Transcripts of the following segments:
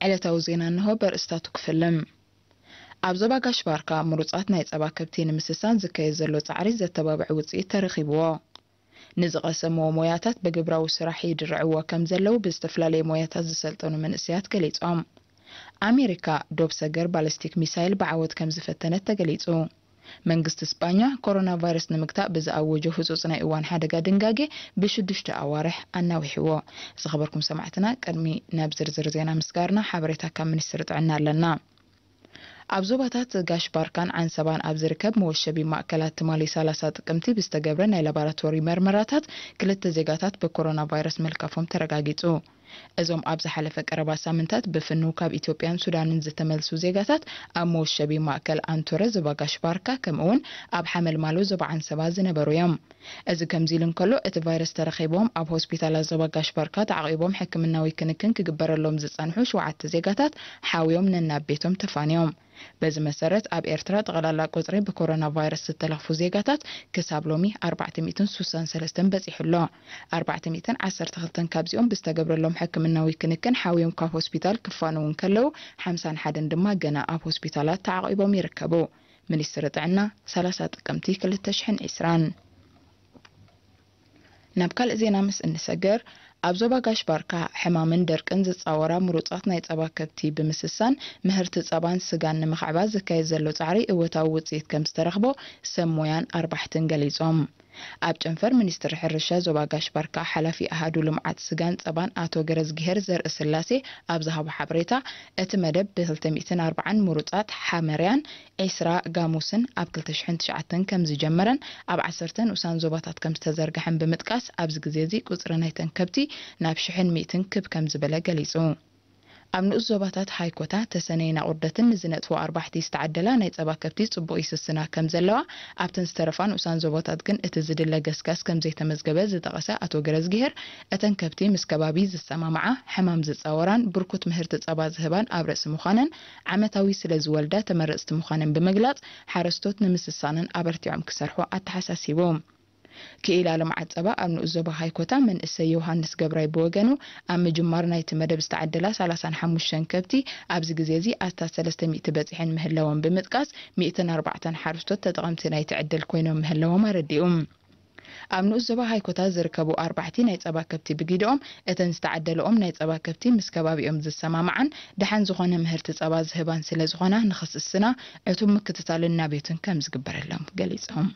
ዕለታዊ ዜና እንሆ በርእስታቱ ክፍልም። ኣብ ዞባ ጋሽ ባርካ ምሩጻት ናይ ጸባ ከብቲ ንምስሳን ዝካየድ ዘሎ ጻዕሪ ዘተባብዕ ውጽኢት ተረኺብዎ። ንዝቐሰምዎ ሞያታት ብግብራዊ ስራሕ ይድርዕዎ ከም ዘለዉ ብዝተፈላለየ ሞያታት ዝሰልጠኑ መንእሰያት ገሊጾም። ኣሜሪካ ዶብ ሰገር ባለስቲክ ሚሳይል ብዓወት ከም ዝፈተነት ተገሊጹ። መንግስቲ ስጳኛ ኮሮና ቫይረስ ንምግታእ ብዝኣወጆ ህጹጽ ናይ እዋን ሓደጋ ድንጋጌ ብሽዱሽተ ኣዋርሕ ኣናዊሕዎ። ዝኸበርኩም ሰማዕትና፣ ቅድሚ ናብ ዝርዝር ዜና ምስጋርና ሓበሬታ ካብ ሚኒስትሪ ጥዕና ኣለና። ኣብ ዞባታት ጋሽ ባርካን ዓንሰባን ኣብ ዝርከብ መወሸቢ ማእከላት ትማሊ ሰላሳ ጥቅምቲ ብዝተገብረ ናይ ላቦራቶሪ መርመራታት ክልተ ዜጋታት ብኮሮና ቫይረስ ምልካፎም ተረጋጊጹ። እዞም ኣብ ዝሓለፈ ቀረባ ሳምንታት ብፍንው ካብ ኢትዮጵያን ሱዳንን ዝተመልሱ ዜጋታት ኣብ መወሸቢ ማእከል ኣንቶረ ዞባ ጋሽ ባርካ ከምኡውን ኣብ ሓመልማሎ ዞባ ዓንሰባ ዝነበሩ እዮም። እዚ ከምዚ ኢሉ እንከሎ፣ እቲ ቫይረስ ተረኺቦም ኣብ ሆስፒታላት ዞባ ጋሽ ባርካ ተዓቒቦም ሕክምናዊ ክንክን ክግበረሎም ዝጸንሑ ሸውዓተ ዜጋታት ሓውዮም ነናብ ቤቶም ተፋንዮም። በዚ መሰረት፣ ኣብ ኤርትራ ጠቕላላ ቁጽሪ ብኮሮና ቫይረስ ዝተለኽፉ ዜጋታት ክሳብ ሎሚ ኣርባዕተ ሚእትን ሱሳን ሰለስተን በጺሑ ኣሎ። ኣርባዕተ ሚእትን ዓሰርተ ክልተን ካብዚኦም ብዝተገብረሎም ሕክምናዊ ክንክን ሓውዮም ካብ ሆስፒታል ክፋነዉ እንከለዉ፣ ሓምሳን ሓደን ድማ ገና ኣብ ሆስፒታላት ተዓቒቦም ይርከቡ። ሚኒስትሪ ጥዕና፣ ሰላሳ ጥቅምቲ ክልተ ሽሕን ዕስራን። ናብ ካልእ ዜና ምስ እንሰገር፣ ኣብ ዞባ ጋሽ ባርካ ሕማምን ደርቅን ዝጻወራ ምሩጻት ናይ ጸባ ከብቲ ብምስሳን ምህርቲ ጸባን ስጋን ንምኽዕባት ዝካየድ ዘሎ ጻዕሪ እወታዊ ውጽኢት ከም ዝተረኽቦ ሰብ ሞያን ኣርባሕትን ገሊጾም። ኣብ ጨንፈር ሚኒስትሪ ሕርሻ ዞባ ጋሽ ባርካ ሓላፊ ኣሃዱ ልምዓት ስጋን ጸባን ኣቶ ገረዝግሄር ዘርእስላሴ ኣብ ዝሃቦ ሓበሬታ፣ እቲ መደብ ብ ክልተ ሚእትን ኣርባዓን ምሩጻት ሓመርያን ዒስራ ጋሙስን ኣብ ክልተ ሽሕን ትሽዓተን ከም ዝጀመረን ኣብ ዓሰርተ ንኡሳን ዞባታት ከም ዝተዘርግሐን ብምጥቃስ፣ ኣብዚ ግዜ እዚ ቁጽሪ ናይተን ከብቲ ናብ ሽሕን ሚእትን ክብ ከም ዝበለ ገሊጹ። ኣብ ንኡስ ዞባታት ሃይኮታ፣ ተሰነይን ኣቑርደትን ንዝነጥፉ ኣርባሕቲ ዝተዓደላ ናይ ጸባ ከብቲ ጽቡቕ ይስስና ከም ዘለዋ፣ ኣብተን ዝተረፋ ንኡሳን ዞባታት ግን እቲ ዝድለ ገስጋስ ከም ዘይተመዝገበ ዝጠቐሰ ኣቶ ገረዝግሄር፣ እተን ከብቲ ምስ ከባቢ ዝሰማምዓ፣ ሕማም ዝጻወራን ብርኩት ምህርቲ ጸባ ዝህባን ኣብ ርእሲ ምዃነን፣ ዓመታዊ ስለ ዝወልዳ ተመረጽቲ ምዃነን ብምግላጽ፣ ሓረስቶት ንምስሳነን ኣበርቲዖም ክሰርሑ ኣተሓሳሲቡ። ክኢላ ልምዓት ጸባ ኣብ ንኡስ ዞባ ሃይኮታ መንእሰይ ዮሃንስ ገብራይ ብወገኑ፣ ኣብ ምጅማር ናይቲ መደብ ዝተዓደላ ሰላሳን ሓሙሽተን ከብቲ ኣብዚ ግዜ እዚ ኣስታት ሰለስተ ሚእቲ በጺሐን ምህለወን ብምጥቃስ፣ ሚእትን ኣርባዕተን ሓረስቶት ተጠቐምቲ ናይቲ ዕድል ኮይኖም ምህለዎም ኣረዲኡ። ኣብ ንኡስ ዞባ ሃይኮታ ዝርከቡ ኣርባሕቲ ናይ ጸባ ከብቲ ብጊድኦም፣ እተን ዝተዓደለኦም ናይ ጸባ ከብቲ ምስ ከባቢኦም ዝሰማምዓን ደሓን ዝኾነ ምህርቲ ጸባ ዝህባን ስለ ዝኾና፣ ንኽስስና ዕቱብ ምክትታልን ናብዮትን ከም ዝግበረሎም ገሊጾም።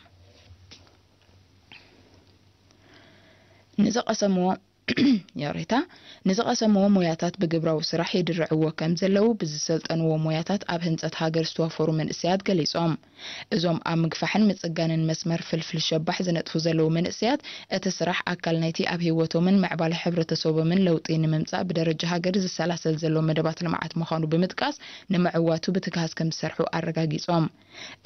ንዝቐሰምዎ ይቕሬታ፣ ንዝቐሰምዎ ሞያታት ብግብራዊ ስራሕ ይድርዕዎ ከም ዘለዉ ብዝሰልጠንዎ ሞያታት ኣብ ህንጸት ሃገር ዝተዋፈሩ መንእሰያት ገሊጾም። እዞም ኣብ ምግፋሕን ምጽጋንን መስመር ፍልፍል ሸባሕ ዝነጥፉ ዘለዉ መንእሰያት፣ እቲ ስራሕ ኣካል ናይቲ ኣብ ህይወቶምን ምዕባለ ሕብረተሰቦምን ለውጢ ንምምጻእ ብደረጃ ሃገር ዝሰላሰል ዘሎ መደባት ልምዓት ምዃኑ ብምጥቃስ፣ ንምዕዋቱ ብትግሃት ከም ዝሰርሑ ኣረጋጊጾም።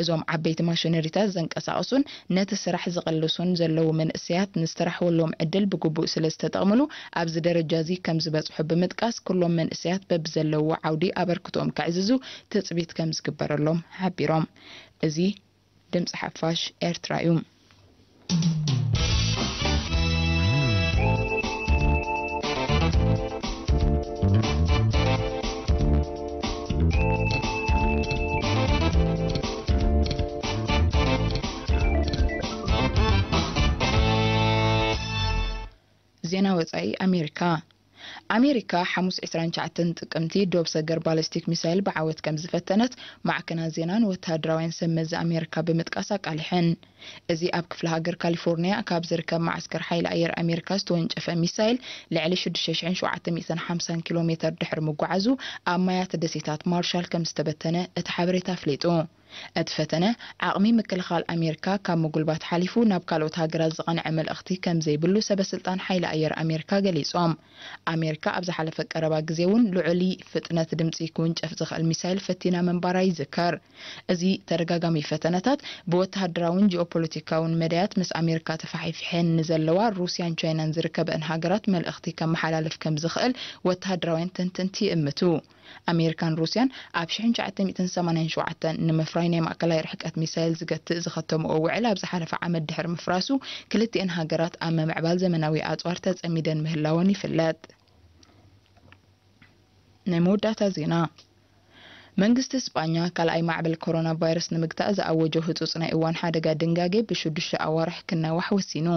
እዞም ዓበይቲ ማሽነሪታት ዘንቀሳቕሱን ነቲ ስራሕ ዝቕልሱን ዘለዉ መንእሰያት፣ ንዝተራሕወሎም ዕድል ብግቡእ ስለ ዝተጠቕምሉ፣ ኣብዚ ደረጃ እዚ ከም ዝበጽሑ ብምጥቃስ፣ ኩሎም መንእሰያት በብዘለውዎ ዓውዲ ኣበርክቶኦም ከዕዝዙ ትጽቢት ከም ዝግበረሎም ሓቢሮም። እዚ ድምጺ ሓፋሽ ኤርትራ እዩ። ዜና ወጻኢ ኣሜሪካ። ኣሜሪካ ሓሙስ ዕስራን ትሽዓተን ጥቅምቲ ዶብ ሰገር ባለስቲክ ሚሳይል ብዓወት ከም ዝፈተነት ማዕከናት ዜናን ወተሃደራውያን ሰብ መዚ ኣሜሪካ ብምጥቃስ ኣቃሊሐን። እዚ ኣብ ክፍለ ሃገር ካሊፎርኒያ ካብ ዝርከብ መዓስከር ሓይሊ ኣየር ኣሜሪካ ዝተወንጨፈ ሚሳይል ልዕሊ ሽዱሽተ ሽሕን ሸውዓተ ሚእትን ሓምሳን ኪሎ ሜተር ድሕሪ ምጉዓዙ ኣብ ማያት ደሴታት ማርሻል ከም ዝተበተነ እቲ ሓበሬታ ኣፍሊጡ። እቲ ፈተነ ዓቕሚ ምክልኻል ኣሜሪካ ካብ ምጉልባት ሓሊፉ ናብ ካልኦት ሃገራት ዝቐንዐ መልእኽቲ ከም ዘይብሉ ሰበ ስልጣን ሓይሊ ኣየር ኣሜሪካ ገሊጾም። ኣሜሪካ ኣብ ዝሓለፈ ቀረባ ግዜ እውን ልዑል ፍጥነት ድምጺ ክውንጨፍ ዝኽእል ሚሳይል ፈቲና ምንባራ ይዝከር። እዚ ተደጋጋሚ ፈተነታት ብወተሃደራውን ጂኦፖለቲካውን መዳያት ምስ ኣሜሪካ ተፋሒፊሐን ንዘለዋ ሩስያን ቻይናን ዝርከበአን ሃገራት መልእኽቲ ከመሓላልፍ ከም ዝኽእል ወተሃደራውያን ተንተንቲ ይእምቱ። ኣሜሪካን ሩስያን ኣብ ሽሕን ትሽዓተ ሚእትን ሰማንያን ሸውዓተን ንምፍራይ ናይ ማእከላይ ርሕቀት ሚሳይል ዝገትእ ዝኸተምኦ ውዕል ኣብ ዝሓለፈ ዓመት ድሕሪ ምፍራሱ፣ ክልቲኤን ሃገራት ኣብ ምምዕባል ዘመናዊ ኣጽዋር ተጸሚደን ምህላወን ይፍለጥ። ናይ መወዳእታ ዜና። መንግስቲ ስጳኛ ካልኣይ ማዕበል ኮሮና ቫይረስ ንምግታእ ዝኣወጆ ህጹጽ ናይ እዋን ሓደጋ ድንጋጌ ብሽዱሽተ ኣዋርሕ ክናዋሕ ወሲኑ።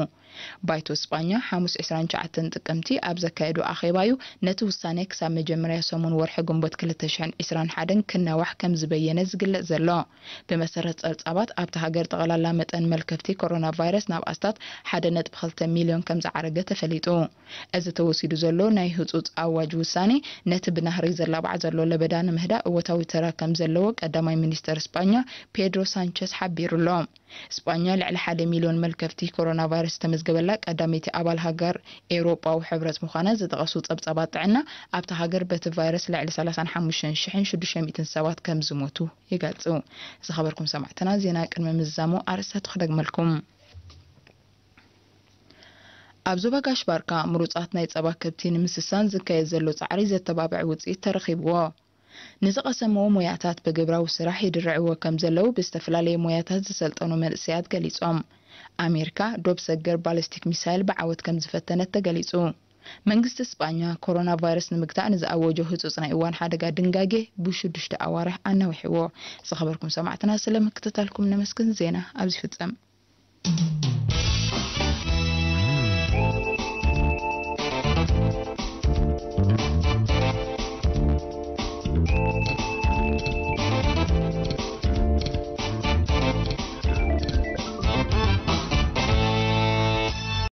ባይቶ ስጳኛ ሓሙስ ዕስራን ትሽዓተን ጥቅምቲ ኣብ ዘካየዶ ኣኼባዩ ነቲ ውሳኔ ክሳብ መጀመርያ ሰሙን ወርሒ ግንቦት ክልተ ሽሕን ዕስራን ሓደን ክናዋሕ ከም ዝበየነ ዝግለጽ ዘሎ። ብመሰረት ጸብጻባት ኣብቲ ሃገር ጠቕላላ መጠን መልከፍቲ ኮሮና ቫይረስ ናብ ኣስታት ሓደ ነጥቢ ክልተ ሚልዮን ከም ዝዓረገ ተፈሊጡ። እዚ ተወሲዱ ዘሎ ናይ ህጹጽ ኣዋጅ ውሳኔ ነቲ ብናህሪ ዘላባዕ ዘሎ ለበዳ ንምህዳእ እወታዊ ተራ ከም ዘለዎ ቀዳማይ ሚኒስተር ስጳኛ ፔድሮ ሳንቸስ ሓቢሩ ኣሎ። ስጳኛ ልዕሊ ሓደ ሚልዮን መልከፍቲ ኮሮና ቫይረስ ዝተመዝገበላ ቀዳመይቲ ኣባል ሃገር ኤውሮጳዊ ሕብረት ምዃና ዝጠቐሱ ጸብጻባት ጥዕና ኣብቲ ሃገር በቲ ቫይረስ ልዕሊ ሰላሳን ሓሙሽተን ሽሕን ሽዱሽተ ሚእትን ሰባት ከም ዝሞቱ ይገልጹ። ዝኸበርኩም ሰማዕትና ዜና ቅድሚ ምዝዛሙ ኣርእስታቱ ክደግመልኩም። ኣብ ዞባ ጋሽ ባርካ ምሩጻት ናይ ጸባ ከብቲ ንምስሳን ዝካየድ ዘሎ ጻዕሪ ዘተባብዕ ውጽኢት ተረኺብዎ። ንዝቐሰምዎ ሞያታት ብግብራዊ ስራሕ ይድርዕዎ ከም ዘለዉ ብዝተፈላለየ ሞያታት ዝሰልጠኑ መንእሰያት ገሊጾም። ኣሜሪካ ዶብ ሰገር ባሊስቲክ ሚሳይል ብዓወት ከም ዝፈተነት ተገሊጹ። መንግስቲ ስጳኛ ኮሮና ቫይረስ ንምግታእ ንዝኣወጆ ህጹጽ ናይ እዋን ሓደጋ ድንጋጌ ብሽዱሽተ ኣዋርሕ ኣናዊሕዎ። ዝኸበርኩም ሰማዕትና ስለ ምክትታልኩም ነመስግን። ዜና ኣብዚ ይፍጸም።